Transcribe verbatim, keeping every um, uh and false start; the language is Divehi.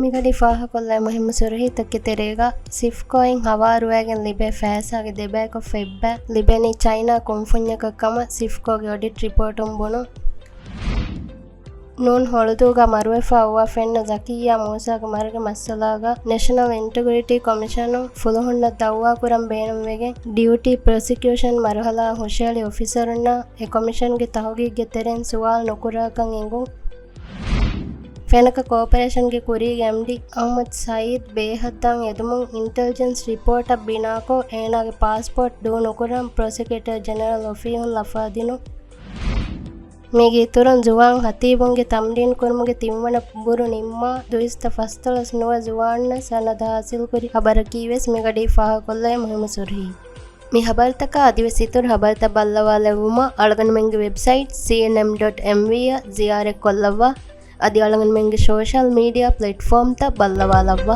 މިގަޑީ ފާހަކޮށްލާ މުހިއްމު ސުރުހީތަކުގެ ތެރޭގަ، ސިފްކޯއިން ހަވާރުވައިގެން ލިބޭ ފައިސާގެ ދެބައިކޮށް ފައްބަ ލިބެނީ ޗައިނާ ކުންފުންޏަކަށް ކަމަށް ސިފްކޯގެ އޮޑިޓް ރިޕޯޓުން ބުނުން. ނޫން ހޮޅުދޫގަ މަރުވެފަ އޮއްވާ ފެންނަ ޒަކިއްޔާ މޫސާގެ މަރުގެ މައްސަލާގަ ނެޝަނަލް އިންޓެގްރިޓީ ކޮމިޝަނުން ފުލުހުންނަށް ދައުވާކުރަން ބޭނުންވެގެން، ޑިއުޓީ ޕްރޮސިކިއުޝަން މަރުހަލާ ހުށަހެޅި އޮފިސަރުންނަށް އެ ކޮމިޝަންގެ ތަހުގީގްގެ ތެރެއިން ސުވާލު ނުކުރާކަން އެނގުން. ފެނަކަ ކޯޕަރޭޝަންގެ ކުރީގެ އެމްޑީ އަޙްމަދު ސައީދު ބޭހައްދާން އެދުމުން އިންޓެލިޖެންސް ރިޕޯޓަށް ބިނާކޮށް، އޭނާގެ ޕާސްޕޯޓް ޑޫ ނުކުރަން ޕްރޮސިކިއުޓަރ ޖެނެރަލް އޮފީހުން ލަފާދިނުން. މީގެ އިތުރުން ޒުވާން ހަތީބުންގެ ތަމްރީން ކުރުމުގެ ތިންވަނަ ބުރު ނިންމާ، ދުއިސައްތަ ފަސްދޮޅަސް ނުވަ ޒުވާންނަށް ސަނަދަށް ހާސިލްކުރި ޚަބަރަކީވެސް މިގަޑީ ފާހަގަކޮށްލައި މުހިއްމު ސުރުހީ. މި ހަބަރުތަކާ އަދިވެސް އިތުރު ހަބަރުތައް ބައްލަވާލެއްވުމަށް އަޅުގަނޑުމެންގެ ވެބްސައިޓް ސީއެންއެމް ޑޮޓް އެމްވީ އަށް ޒިޔާރަތްކޮށްލައްވާ. އަދި އަޅުގަނޑުމެންގެ ސޯޝަލް މީޑިއާ ޕްލެޓްފޯމްތައް ބައްލަވާލައްވާ.